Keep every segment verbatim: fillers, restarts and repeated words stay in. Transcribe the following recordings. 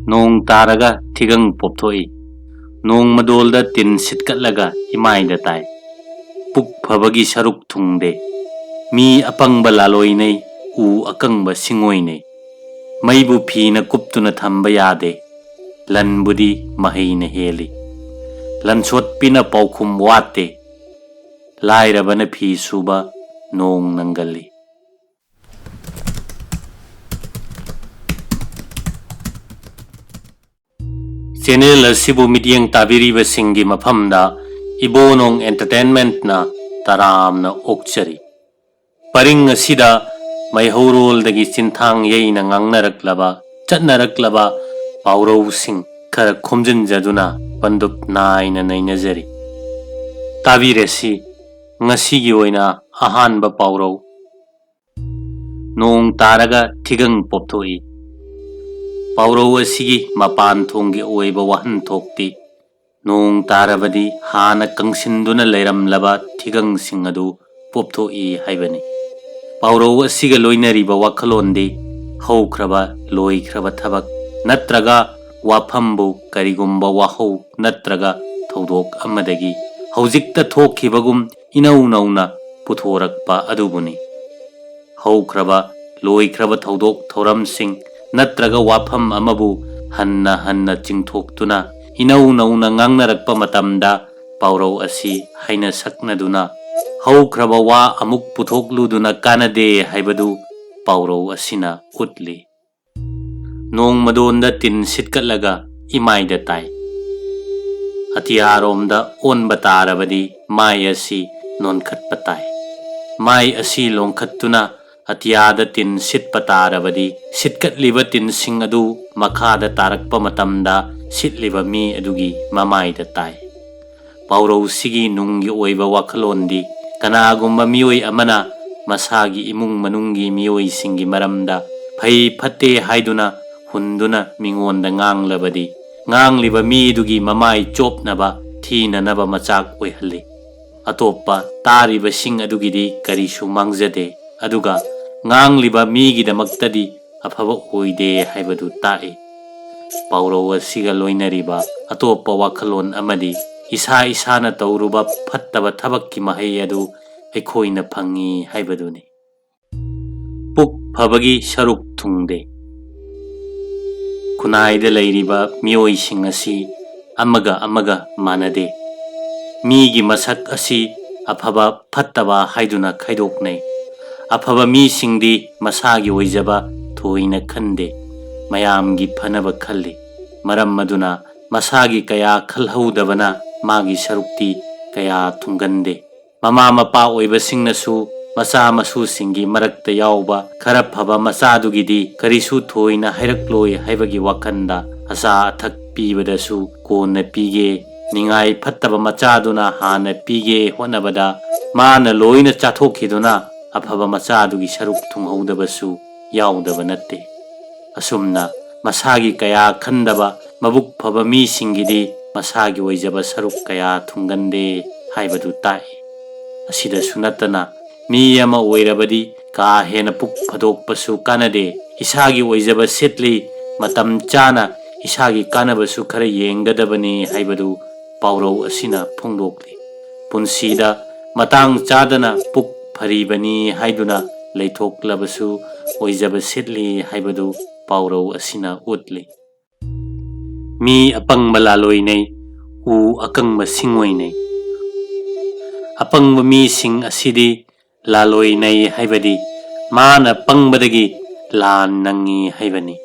ꯅꯣꯡ ꯇꯥꯔꯒ ꯊꯤꯒꯪ ꯄꯣꯞꯊꯣꯛꯏ꯫ ꯅꯣꯡ ꯃꯗꯣꯜꯗ ꯇꯤꯟ ꯁꯤꯠꯀꯠꯂꯒ ꯏꯃꯥꯏꯗ ꯇꯥꯏ꯫ ꯄꯨꯛ ꯐꯕꯒꯤ ꯁꯔꯨꯛ ꯊꯨꯡꯗꯦ꯫ ꯃꯤ ꯑꯄꯪꯕ ꯂꯥꯂꯣꯏꯅꯩ, ꯎ ꯑꯀꯪꯕ ꯁꯤꯡꯉꯣꯏꯅꯩ꯫ ꯃꯩꯕꯨ ꯐꯤꯅ ꯀꯨꯞꯇꯨꯅ ꯊꯝꯕ ꯌꯥꯗꯦ꯫ ꯂꯟꯕꯨꯗꯤ ꯃꯍꯩꯅ ꯍꯦꯜꯂꯤ꯫ ꯂꯟꯁꯣꯠꯄꯤꯅ ꯄꯥꯎꯈꯨꯝ ꯋꯥꯠꯇꯦ꯫ ꯂꯥꯏꯔꯕꯅ ꯐꯤ ꯁꯨꯕ ꯅꯣꯡ ꯅꯪꯒꯜꯂꯤ꯫ ꯆꯦꯅꯦꯜ ꯑꯁꯤꯕꯨ ꯃꯤꯠꯌꯦꯡ ꯇꯥꯕꯤꯔꯤꯕꯁꯤꯡꯒꯤ ꯃꯐꯝꯗ ꯏꯕꯣꯅꯣꯡ ꯑꯦꯟꯇꯔꯇꯦꯟꯃꯦꯟꯠꯅ ꯇꯔꯥꯝꯅ ꯑꯣꯛꯆꯔꯤ꯫ ꯄꯔꯤꯡ ꯑꯁꯤꯗ ꯃꯩꯍꯧꯔꯣꯜꯗꯒꯤ ꯆꯤꯟꯊꯥꯡ ꯌꯩꯅ ꯉꯥꯡꯅꯔꯛꯂꯕ, ꯆꯠꯅꯔꯛꯂꯕ ꯄꯥꯎꯔꯧꯁꯤꯡ ꯈꯔ ꯈꯣꯝꯖꯤꯟꯖꯗꯨꯅ ꯄꯟꯗꯨꯞ ꯅꯥꯏꯅ ꯅꯩꯅꯖꯔꯤ꯫ ꯇꯥꯕꯤꯔꯁꯤ ꯉꯁꯤꯒꯤ ꯑꯣꯏꯅ ꯑꯍꯥꯟꯕ ꯄꯥꯎꯔꯧ꯫ ꯅꯣꯡ ꯇꯥꯔꯒ ꯊꯤꯒꯪ ꯄꯣꯞꯊꯣꯛꯏ꯫ ꯄꯥꯎꯔꯧ ꯑꯁꯤꯒꯤ ꯃꯄꯥꯟ ꯊꯣꯡꯒꯤ ꯑꯣꯏꯕ ꯋꯥꯍꯟꯊꯣꯛꯇꯤ ꯅꯣꯡ ꯇꯥꯔꯕꯗꯤ ꯍꯥꯟꯅ ꯀꯪꯁꯤꯟꯗꯨꯅ ꯂꯩꯔꯝꯂꯕ ꯊꯤꯒꯪꯁꯤꯡ ꯑꯗꯨ ꯄꯣꯞꯊꯣꯛꯏ ꯍꯥꯏꯕꯅꯤ꯫ ꯄꯥꯎꯔꯧ ꯑꯁꯤꯒ ꯂꯣꯏꯅꯔꯤꯕ ꯋꯥꯈꯜꯂꯣꯟꯗꯤ ꯍꯧꯈ꯭ꯔꯕ, ꯂꯣꯏꯈ꯭ꯔꯕ ꯊꯕꯛ ꯅꯠꯇ꯭ꯔꯒ ꯋꯥꯐꯝꯕꯨ ꯀꯔꯤꯒꯨꯝꯕ ꯋꯥꯍꯧ ꯅꯠꯇ꯭ꯔꯒ ꯊꯧꯗꯣꯛ ꯑꯃꯗꯒꯤ ꯍꯧꯖꯤꯛꯇ ꯊꯣꯛꯈꯤꯕꯒꯨꯝ ꯏꯅꯧ ꯅꯧꯅ ꯄꯨꯊꯣꯔꯛꯄ ꯑꯗꯨꯕꯨꯅꯤ꯫ ꯍꯧꯈ꯭ꯔꯕ, ꯂꯣꯏꯈ꯭ꯔꯕ ꯊꯧꯗꯣꯛ ꯊꯧꯔꯝꯁꯤꯡ ꯅꯠꯇ꯭ꯔꯒ ꯋꯥꯐꯝ ꯑꯃꯕꯨ ꯍꯟꯅ ꯍꯟꯅ ꯆꯤꯡꯊꯣꯛꯇꯨꯅ ꯏꯅꯧ ꯅꯧꯅ ꯉꯥꯡꯅꯔꯛꯄ ꯃꯇꯝꯗ ꯄꯥꯎꯔꯧ ꯑꯁꯤ ꯍꯥꯏꯅ ꯁꯛꯅꯗꯨꯅ ꯍꯧꯈ꯭ꯔꯕ ꯋꯥ ꯑꯃꯨꯛ ꯄꯨꯊꯣꯛꯂꯨꯗꯨꯅ ꯀꯥꯟꯅꯗꯦ ꯍꯥꯏꯕꯗꯨ ꯄꯥꯎꯔꯧ ꯑꯁꯤꯅ ꯎꯠꯂꯤ꯫ ꯅꯣꯡ ꯃꯗꯣꯟꯗ ꯇꯤꯟ ꯁꯤꯠꯀꯠꯂꯒ ꯏꯃꯥꯏꯗ ꯇꯥꯏ꯫ ꯑꯇꯤꯌꯥꯔꯣꯝꯗ ꯑꯣꯟꯕ ꯇꯥꯔꯕꯗꯤ ꯃꯥꯏ ꯑꯁꯤ ꯅꯣꯟꯈꯠꯄ ꯇꯥꯏ꯫ ꯃꯥꯏ ꯑꯁꯤ ꯂꯣꯡꯈꯠꯇꯨꯅ ꯑꯇꯤꯌꯥꯗ ꯇꯤꯟ ꯁꯤꯠꯄ ꯇꯥꯔꯕꯗꯤ ꯁꯤꯠꯀꯠꯂꯤꯕ ꯇꯤꯟꯁꯤꯡ ꯑꯗꯨ ꯃꯈꯥꯗ ꯇꯥꯔꯛꯄ ꯃꯇꯝꯗ ꯁꯤꯠꯂꯤꯕ ꯃꯤ ꯑꯗꯨꯒꯤ ꯃꯃꯥꯏꯗ ꯇꯥꯏ꯫ ꯄꯥꯎꯔꯧꯁꯤꯒꯤ ꯅꯨꯡꯒꯤ ꯑꯣꯏꯕ ꯋꯥꯈꯜꯂꯣꯟꯗꯤ ꯀꯅꯥꯒꯨꯝꯕ ꯃꯤꯑꯣꯏ ꯑꯃꯅ ꯃꯁꯥꯒꯤ ꯏꯃꯨꯡ ꯃꯅꯨꯡꯒꯤ ꯃꯤꯑꯣꯏꯁꯤꯡꯒꯤ ꯃꯔꯝꯗ ꯐꯩ ꯐꯠꯇꯦ ꯍꯥꯏꯗꯨꯅ ꯍꯨꯟꯗꯨꯅ ꯃꯤꯉꯣꯟꯗ ꯉꯥꯡꯂꯕꯗꯤ ꯉꯥꯡꯂꯤꯕ ꯃꯤꯗꯨꯒꯤ ꯃꯃꯥꯏ ꯆꯣꯞꯅꯕ, ꯊꯤꯅꯅꯕ ꯃꯆꯥꯛ ꯑꯣꯏꯍꯜꯂꯤ꯫ ꯑꯇꯣꯞꯄ ꯇꯥꯔꯤꯕꯁꯤꯡ ꯑꯗꯨꯒꯤꯗꯤ ꯀꯔꯤꯁꯨ ꯃꯥꯡꯖꯗꯦ, ꯑꯗꯨꯒ ꯉꯥꯡꯂꯤꯕ ꯃꯤꯒꯤꯗꯃꯛꯇꯗꯤ ꯑꯐꯕ ꯑꯣꯏꯗꯦ ꯍꯥꯏꯕꯗꯨ ꯇꯥꯛꯏ꯫ ꯄꯥꯎꯔꯧ ꯑꯁꯤꯒ ꯂꯣꯏꯅꯔꯤꯕ ꯑꯇꯣꯞꯄ ꯋꯥꯈꯜꯂꯣꯟ ꯑꯃꯗꯤ ꯏꯁꯥ ꯏꯁꯥꯅ ꯇꯧꯔꯨꯕ ꯐꯠꯇꯕ ꯊꯕꯛꯀꯤ ꯃꯍꯩ ꯑꯗꯨ ꯑꯩꯈꯣꯏꯅ ꯐꯪꯏ ꯍꯥꯏꯕꯗꯨꯅꯤ꯫ ꯄꯨꯛ ꯐꯕꯒꯤ ꯁꯔꯨꯛ ꯊꯨꯡꯗꯦ꯫ ꯈꯨꯟꯅꯥꯏꯗ ꯂꯩꯔꯤꯕ ꯃꯤꯑꯣꯏꯁꯤꯡ ꯑꯁꯤ ꯑꯃꯒ ꯑꯃꯒ ꯃꯥꯟꯅꯗꯦ꯫ ꯃꯤꯒꯤ ꯃꯁꯛ ꯑꯁꯤ ꯑꯐꯕ ꯐꯠꯇꯕ ꯍꯥꯏꯗꯨꯅ ꯈꯥꯏꯗꯣꯛꯅꯩ꯫ ꯑꯐꯕ ꯃꯤꯁꯤꯡꯗꯤ ꯃꯁꯥꯒꯤ ꯑꯣꯏꯖꯕ ꯊꯣꯏꯅ ꯈꯟꯗꯦ, ꯃꯌꯥꯝꯒꯤ ꯐꯅꯕ ꯈꯜꯂꯤ꯫ ꯃꯔꯝ ꯑꯗꯨꯅ ꯃꯁꯥꯒꯤ ꯀꯌꯥ ꯈꯜꯍꯧꯗꯕꯅ ꯃꯥꯒꯤ ꯁꯔꯨꯛꯇꯤ ꯀꯌꯥ ꯊꯨꯡꯒꯟꯗꯦ꯫ ꯃꯃꯥ ꯃꯄꯥ ꯑꯣꯏꯕꯁꯤꯡꯅꯁꯨ ꯃꯆꯥ ꯃꯁꯨꯁꯤꯡꯒꯤ ꯃꯔꯛꯇ ꯌꯥꯎꯕ ꯈꯔ ꯐꯕ ꯃꯆꯥꯗꯨꯒꯤꯗꯤ ꯀꯔꯤꯁꯨ ꯊꯣꯏꯅ ꯍꯥꯏꯔꯛꯂꯣꯏ ꯍꯥꯏꯕꯒꯤ ꯋꯥꯈꯜꯗ ꯑꯆꯥ ꯑꯊꯛ ꯄꯤꯕꯗꯁꯨ ꯀꯣꯟꯅ ꯄꯤꯒꯦ, ꯅꯤꯡꯉꯥꯏ ꯐꯠꯇꯕ ꯃꯆꯥꯗꯨꯅ ꯍꯥꯟꯅ ꯄꯤꯒꯦ ꯍꯣꯠꯅꯕꯗ ꯃꯥꯅ ꯂꯣꯏꯅ ꯆꯥꯊꯣꯛꯈꯤꯗꯨꯅ ꯑꯐꯕ ꯃꯆꯥꯗꯨꯒꯤ ꯁꯔꯨꯛ ꯊꯨꯡꯍꯧꯗꯕꯁꯨ ꯌꯥꯎꯗꯕ ꯅꯠꯇꯦ꯫ ꯑꯁꯨꯝꯅ ꯃꯁꯥꯒꯤ ꯀꯌꯥ ꯈꯟꯗꯕ ꯃꯕꯨꯛ ꯐꯕ ꯃꯤꯁꯤꯡꯒꯤꯗꯤ ꯃꯁꯥꯒꯤ ꯑꯣꯏꯖꯕ ꯁꯔꯨꯛ ꯀꯌꯥ ꯊꯨꯡꯒꯟꯗꯦ ꯍꯥꯏꯕꯗꯨ ꯇꯥꯛꯏ꯫ ꯑꯁꯤꯗꯁꯨ ꯅꯠꯇꯅ ꯃꯤ ꯑꯃ ꯑꯣꯏꯔꯕꯗꯤ ꯀꯥ ꯍꯦꯟꯅ ꯄꯨꯛ ꯐꯗꯣꯛꯄꯁꯨ ꯀꯥꯟꯅꯗꯦ꯫ ꯏꯁꯥꯒꯤ ꯑꯣꯏꯖꯕ ꯁꯤꯠꯂꯤ, ꯃꯇꯝ ꯆꯥꯅ ꯏꯁꯥꯒꯤ ꯀꯥꯟꯅꯕꯁꯨ ꯈꯔ ꯌꯦꯡꯒꯗꯕꯅꯤ ꯍꯥꯏꯕꯗꯨ ꯄꯥꯎꯔꯧ ꯑꯁꯤꯅ ꯐꯣꯡꯗꯣꯛꯂꯤ꯫ ꯄꯨꯟꯁꯤꯗ ꯃꯇꯥꯡ ꯆꯥꯗꯅ ꯄꯨꯛ ꯐꯔꯤꯕꯅꯤ ꯍꯥꯏꯗꯨꯅ ꯂꯩꯊꯣꯛꯂꯕꯁꯨ ꯑꯣꯏꯖꯕ ꯁꯤꯠꯂꯤ ꯍꯥꯏꯕꯗꯨ ꯄꯥꯎꯔꯧ ꯑꯁꯤꯅ ꯎꯠꯂꯤ꯫ ꯃꯤ ꯑꯄꯪꯕ ꯂꯥꯂꯣꯏꯅꯩ, ꯎ ꯑꯀꯪꯕ ꯁꯤꯡꯑꯣꯏꯅꯩ꯫ ꯑꯄꯪꯕ ꯃꯤꯁꯤꯡ ꯑꯁꯤꯗꯤ ꯂꯥꯂꯣꯏꯅꯩ ꯍꯥꯏꯕꯗꯤ ꯃꯥꯅ ꯄꯪꯕꯗꯒꯤ ꯂꯥꯟ ꯅꯪꯉꯤ ꯍꯥꯏꯕꯅꯤ꯫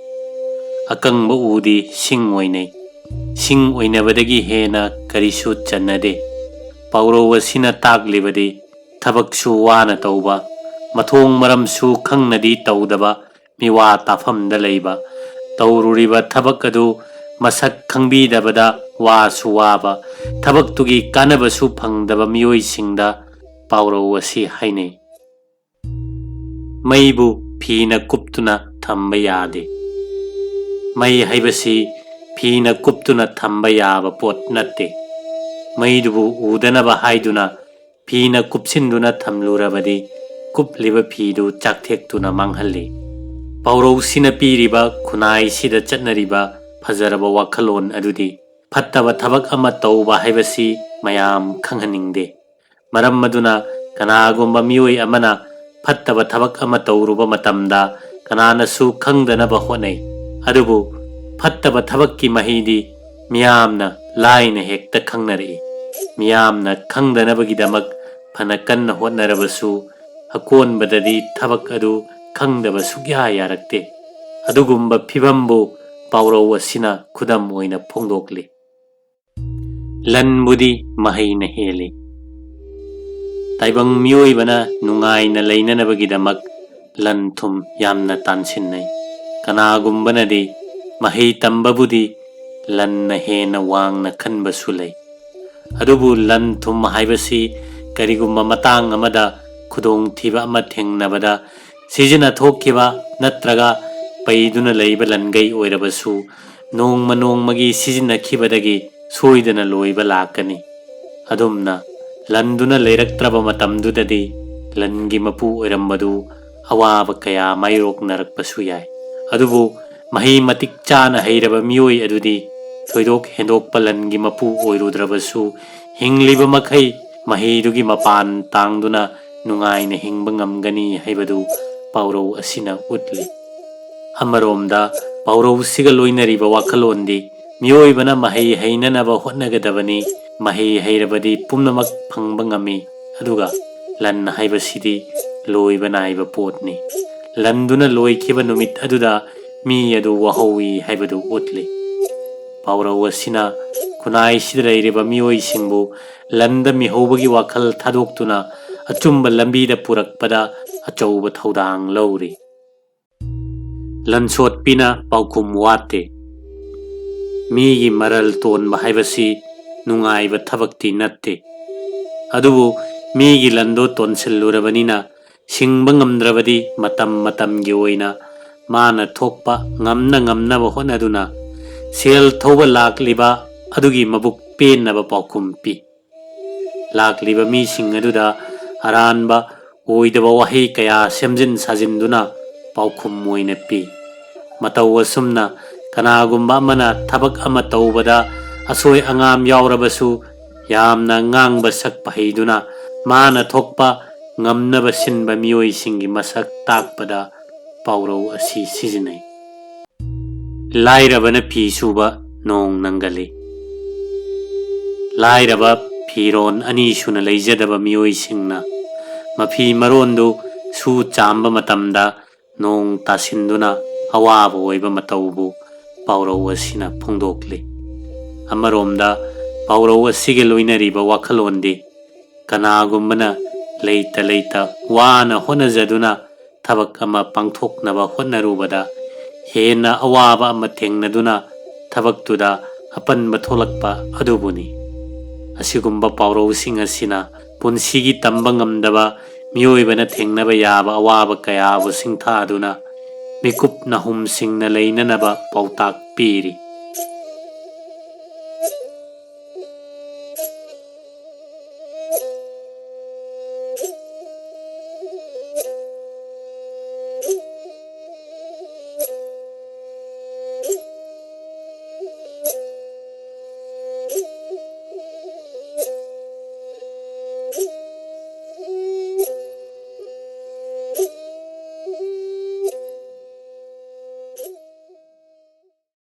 ꯑꯀꯪꯕ ꯎꯗꯤ ꯁꯤꯡ ꯑꯣꯏꯅꯩ꯫ ꯁꯤꯡ ꯑꯣꯏꯅꯕꯗꯒꯤ ꯍꯦꯟꯅ ꯀꯔꯤꯁꯨ ꯆꯟꯅꯗꯦ꯫ ꯄꯥꯎꯔꯧ ꯑꯁꯤꯅ ꯇꯥꯛꯂꯤꯕꯗꯤ ꯊꯕꯛꯁꯨ ꯋꯥꯅ ꯇꯧꯕ, ꯃꯊꯣꯡ ꯃꯔꯝꯁꯨ ꯈꯪꯅꯗꯤ ꯇꯧꯗꯕ, ꯃꯤꯋꯥ ꯇꯥꯐꯝꯗ ꯂꯩꯕ, ꯇꯧꯔꯨꯔꯤꯕ ꯊꯕꯛ ꯑꯗꯨ ꯃꯁꯛ ꯈꯪꯕꯤꯗꯕꯗ ꯋꯥꯁꯨ ꯋꯥꯕ, ꯊꯕꯛꯇꯨꯒꯤ ꯀꯥꯟꯅꯕꯁꯨ ꯐꯪꯗꯕ ꯃꯤꯑꯣꯏꯁꯤꯡꯗ ꯄꯥꯎꯔꯧ ꯑꯁꯤ ꯍꯥꯏꯅꯩ꯫ ꯃꯩꯕꯨ ꯐꯤꯅ ꯀꯨꯞꯇꯨꯅ ꯊꯝꯕ ꯌꯥꯗꯦ꯫ ꯃꯩ ꯍꯥꯏꯕꯁꯤ ꯐꯤꯅ ꯀꯨꯞꯇꯨꯅ ꯊꯝꯕ ꯌꯥꯕ ꯄꯣꯠ ꯅꯠꯇꯦ꯫ ꯃꯩꯗꯨꯕꯨ ꯎꯗꯅꯕ ꯍꯥꯏꯗꯨꯅ ꯐꯤꯅ ꯀꯨꯞꯁꯤꯟꯗꯨꯅ ꯊꯝꯂꯨꯔꯕꯗꯤ ꯀꯨꯞꯂꯤꯕ ꯐꯤꯗꯨ ꯆꯥꯛꯊꯦꯛꯇꯨꯅ ꯃꯥꯡꯍꯜꯂꯤ꯫ ꯄꯥꯎꯔꯧꯁꯤꯅ ꯄꯤꯔꯤꯕ ꯈꯨꯟꯅꯥꯏꯁꯤꯗ ꯆꯠꯅꯔꯤꯕ ꯐꯖꯔꯕ ꯋꯥꯈꯜꯂꯣꯟ ꯑꯗꯨꯗꯤ ꯐꯠꯇꯕ ꯊꯕꯛ ꯑꯃ ꯇꯧꯕ ꯍꯥꯏꯕꯁꯤ ꯃꯌꯥꯝ ꯈꯪꯍꯟꯅꯤꯡꯗꯦ꯫ ꯃꯔꯝ ꯑꯗꯨꯅ ꯀꯅꯥꯒꯨꯝꯕ ꯃꯤꯑꯣꯏ ꯑꯃꯅ ꯐꯠꯇꯕ ꯊꯕꯛ ꯑꯃ ꯇꯧꯔꯨꯕ ꯃꯇꯝꯗ ꯀꯅꯥꯅꯁꯨ ꯈꯪꯗꯅꯕ ꯍꯣꯠꯅꯩ꯫ ꯑꯗꯨꯕꯨ ꯐꯠꯇꯕ ꯊꯕꯛꯀꯤ ꯃꯍꯩꯗꯤ ꯃꯤꯌꯥꯝꯅ ꯂꯥꯏꯅ ꯍꯦꯛꯇ ꯈꯪꯅꯔꯛꯏ꯫ ꯃꯤꯌꯥꯝꯅ ꯈꯪꯗꯅꯕꯒꯤꯗꯃꯛ ꯐꯅ ꯀꯟꯅ ꯍꯣꯠꯅꯔꯕꯁꯨ ꯑꯀꯣꯟꯕꯗꯗꯤ ꯊꯕꯛ ꯑꯗꯨ ꯈꯪꯗꯕ ꯁꯨꯛꯌꯥ ꯌꯥꯔꯛꯇꯦ꯫ ꯑꯗꯨꯒꯨꯝꯕ ꯐꯤꯕꯝꯕꯨ ꯄꯥꯎꯔꯧ ꯑꯁꯤꯅ ꯈꯨꯗꯝ ꯑꯣꯏꯅ ꯐꯣꯡꯗꯣꯛꯂꯤ꯫ ꯂꯟꯕꯨꯗꯤ ꯃꯍꯩꯅ ꯍꯦꯜꯂꯤ꯫ ꯇꯥꯏꯕꯪ ꯃꯤꯑꯣꯏꯕꯅ ꯅꯨꯡꯉꯥꯏꯅ ꯂꯩꯅꯅꯕꯒꯤꯗꯃꯛ ꯂꯟ ꯊꯨꯝ ꯌꯥꯝꯅ ꯇꯥꯟꯁꯤꯟꯅꯩ꯫ ꯀꯅꯥꯒꯨꯝꯕꯅꯗꯤ ꯃꯍꯩ ꯇꯝꯕꯕꯨꯗꯤ ꯂꯟꯅ ꯍꯦꯟꯅ ꯋꯥꯡꯅ ꯈꯟꯕꯁꯨ ꯂꯩ꯫ ꯑꯗꯨꯕꯨ ꯂꯟ ꯊꯨꯝ ꯍꯥꯏꯕꯁꯤ ꯀꯔꯤꯒꯨꯝꯕ ꯃꯇꯥꯡ ꯑꯃꯗ ꯈꯨꯗꯣꯡꯊꯤꯕ ꯑꯃ ꯊꯦꯡꯅꯕꯗ ꯁꯤꯖꯤꯟꯅꯊꯣꯛꯈꯤꯕ ꯅꯠꯇ꯭ꯔꯒ ꯄꯩꯗꯨꯅ ꯂꯩꯕ ꯂꯟꯒꯩ ꯑꯣꯏꯔꯕꯁꯨ ꯅꯣꯡꯃ ꯅꯣꯡꯃꯒꯤ ꯁꯤꯖꯤꯟꯅꯈꯤꯕꯗꯒꯤ ꯁꯣꯏꯗꯅ ꯂꯣꯏꯕ ꯂꯥꯛꯀꯅꯤ꯫ ꯑꯗꯨꯝꯅ ꯂꯟꯗꯨꯅ ꯂꯩꯔꯛꯇ꯭ꯔꯕ ꯃꯇꯝꯗꯨꯗꯗꯤ ꯂꯟꯒꯤ ꯃꯄꯨ ꯑꯣꯏꯔꯝꯕꯗꯨ ꯑꯋꯥꯕ ꯀꯌꯥ ꯃꯥꯌꯣꯛꯅꯔꯛꯄꯁꯨ ꯌꯥꯏ꯫ ꯑꯗꯨꯕꯨ ꯃꯍꯩ ꯃꯇꯤꯛ ꯆꯥꯅ ꯍꯩꯔꯕ ꯃꯤꯑꯣꯏ ꯑꯗꯨꯗꯤ ꯊꯣꯏꯗꯣꯛ ꯍꯦꯟꯗꯣꯛꯄ ꯂꯟꯒꯤ ꯃꯄꯨ ꯑꯣꯏꯔꯨꯗ꯭ꯔꯕꯁꯨ ꯍꯤꯡꯂꯤꯕ ꯃꯈꯩ ꯃꯍꯩꯗꯨꯒꯤ ꯃꯄꯥꯟ ꯇꯥꯡꯗꯨꯅ ꯅꯨꯡꯉꯥꯏꯅ ꯍꯤꯡꯕ ꯉꯝꯒꯅꯤ ꯍꯥꯏꯕꯗꯨ ꯄꯥꯎꯔꯧ ꯑꯁꯤꯅ ꯎꯠꯂꯤ꯫ ꯑꯃꯔꯣꯝꯗ ꯄꯥꯎꯔꯧꯁꯤꯒ ꯂꯣꯏꯅꯔꯤꯕ ꯋꯥꯈꯜꯂꯣꯟꯗꯤ ꯃꯤꯑꯣꯏꯕꯅ ꯃꯍꯩ ꯍꯩꯅꯅꯕ ꯍꯣꯠꯅꯒꯗꯕꯅꯤ꯫ ꯃꯍꯩ ꯍꯩꯔꯕꯗꯤ ꯄꯨꯝꯅꯃꯛ ꯐꯪꯕ ꯉꯝꯃꯤ꯫ ꯑꯗꯨꯒ ꯂꯟ ꯍꯥꯏꯕꯁꯤꯗꯤ ꯂꯣꯏꯕ ꯅꯥꯏꯕ ꯄꯣꯠꯅꯤ꯫ ꯂꯟꯗꯨꯅ ꯂꯣꯏꯈꯤꯕ ꯅꯨꯃꯤꯠ ꯑꯗꯨꯗ ꯃꯤ ꯑꯗꯨ ꯋꯥꯍꯧꯏ ꯍꯥꯏꯕꯗꯨ ꯎꯠꯂꯤ꯫ ꯄꯥꯎꯔꯧ ꯑꯁꯤꯅ ꯈꯨꯟꯅꯥꯏꯁꯤꯗ ꯂꯩꯔꯤꯕ ꯃꯤꯑꯣꯏꯁꯤꯡꯕꯨ ꯂꯟꯗ ꯃꯤꯍꯧꯕꯒꯤ ꯋꯥꯈꯜ ꯊꯥꯗꯣꯛꯇꯨꯅ ꯑꯆꯨꯝꯕ ꯂꯝꯕꯤꯗ ꯄꯨꯔꯛꯄꯗ ꯑꯆꯧꯕ ꯊꯧꯗꯥꯡ ꯂꯧꯔꯤ꯫ ꯂꯟꯁꯣꯠꯄꯤꯅ ꯄꯥꯎꯈꯨꯝ ꯋꯥꯠꯇꯦ꯫ ꯃꯤꯒꯤ ꯃꯔꯜ ꯇꯣꯟꯕ ꯍꯥꯏꯕꯁꯤ ꯅꯨꯡꯉꯥꯏꯕ ꯊꯕꯛꯇꯤ ꯅꯠꯇꯦ꯫ ꯑꯗꯨꯕꯨ ꯃꯤꯒꯤ ꯂꯟꯗꯣ ꯇꯣꯟꯁꯤꯜꯂꯨꯔꯕꯅꯤꯅ ꯁꯤꯡꯕ ꯉꯝꯗ꯭ꯔꯕꯗꯤ ꯃꯇꯝ ꯃꯇꯝꯒꯤ ꯑꯣꯏꯅ ꯃꯥꯅ ꯊꯣꯛꯄ ꯉꯝꯅ ꯉꯝꯅꯕ ꯍꯣꯠꯅꯗꯨꯅ ꯁꯦꯜ ꯊꯧꯕ ꯂꯥꯛꯂꯤꯕ ꯑꯗꯨꯒꯤ ꯃꯕꯨꯛ ꯄꯦꯟꯅꯕ ꯄꯥꯎꯈꯨꯝ ꯄꯤ꯫ ꯂꯥꯛꯂꯤꯕ ꯃꯤꯁꯤꯡ ꯑꯗꯨꯗ ꯑꯔꯥꯟꯕ ꯑꯣꯏꯗꯕ ꯋꯥꯍꯩ ꯀꯌꯥ ꯁꯦꯝꯖꯤꯟ ꯁꯥꯖꯤꯟꯗꯨꯅ ꯄꯥꯎꯈꯨꯝ ꯑꯣꯏꯅ ꯄꯤ꯫ ꯃꯇꯧ ꯑꯁꯨꯝꯅ ꯀꯅꯥꯒꯨꯝꯕ ꯑꯃꯅ ꯊꯕꯛ ꯑꯃ ꯇꯧꯕꯗ ꯑꯁꯣꯏ ꯑꯉꯥꯝ ꯌꯥꯎꯔꯕꯁꯨ ꯌꯥꯝꯅ ꯉꯥꯡꯕ ꯁꯛꯄ ꯍꯩꯗꯨꯅ ꯃꯥꯅ ꯊꯣꯛꯄ ꯉꯝꯅꯕ ꯁꯤꯟꯕ ꯃꯤꯑꯣꯏꯁꯤꯡꯒꯤ ꯃꯁꯛ ꯇꯥꯛꯄꯗ ꯄꯥꯎꯔꯧ ꯑꯁꯤ ꯁꯤꯖꯤꯟꯅꯩ꯫ ꯂꯥꯏꯔꯕꯅ ꯐꯤ ꯁꯨꯕ ꯅꯣꯡ ꯅꯪꯒꯜꯂꯤ꯫ ꯂꯥꯏꯔꯕ ꯐꯤꯔꯣꯟ ꯑꯅꯤ ꯁꯨꯅ ꯂꯩꯖꯗꯕ ꯃꯤꯑꯣꯏꯁꯤꯡꯅ ꯃꯐꯤ ꯃꯔꯣꯟꯗꯨ ꯁꯨ ꯆꯥꯝꯕ ꯃꯇꯝꯗ ꯅꯣꯡ ꯇꯥꯁꯤꯟꯗꯨꯅ ꯑꯋꯥꯕ ꯑꯣꯏꯕ ꯃꯇꯧꯕꯨ ꯄꯥꯎꯔꯧ ꯑꯁꯤꯅ ꯐꯣꯡꯗꯣꯛꯂꯤ꯫ ꯑꯃꯔꯣꯝꯗ ꯄꯥꯎꯔꯧ ꯑꯁꯤꯒ ꯂꯣꯏꯅꯔꯤꯕ ꯋꯥꯈꯜꯂꯣꯟꯗꯤ ꯀꯅꯥꯒꯨꯝꯕꯅ ꯂꯩꯇ ꯂꯩꯇ ꯋꯥꯅ ꯍꯣꯠꯅꯖꯗꯨꯅ ꯊꯕꯛ ꯑꯃ ꯄꯥꯡꯊꯣꯛꯅꯕ ꯍꯣꯠꯅꯔꯨꯕꯗ ꯍꯦꯟꯅ ꯑꯋꯥꯕ ꯑꯃ ꯊꯦꯡꯅꯗꯨꯅ ꯊꯕꯛꯇꯨꯗ ꯑꯄꯟꯕ ꯊꯣꯛꯂꯛꯄ ꯑꯗꯨꯕꯨꯅꯤ꯫ ꯑꯁꯤꯒꯨꯝꯕ ꯄꯥꯎꯔꯧꯁꯤꯡ ꯑꯁꯤꯅ ꯄꯨꯟꯁꯤꯒꯤ ꯇꯝꯕ ꯉꯝꯗꯕ ꯃꯤꯑꯣꯏꯕꯅ ꯊꯦꯡꯅꯕ ꯌꯥꯕ ꯑꯋꯥꯕ ꯀꯌꯥꯕꯨ ꯁꯤꯡꯊꯥꯗꯨꯅ ꯃꯤꯀꯨꯞ ꯅꯥꯍꯨꯝꯁꯤꯡꯅ ꯂꯩꯅꯅꯕ ꯄꯥꯎꯇꯥꯛ ꯄꯤꯔꯤ꯫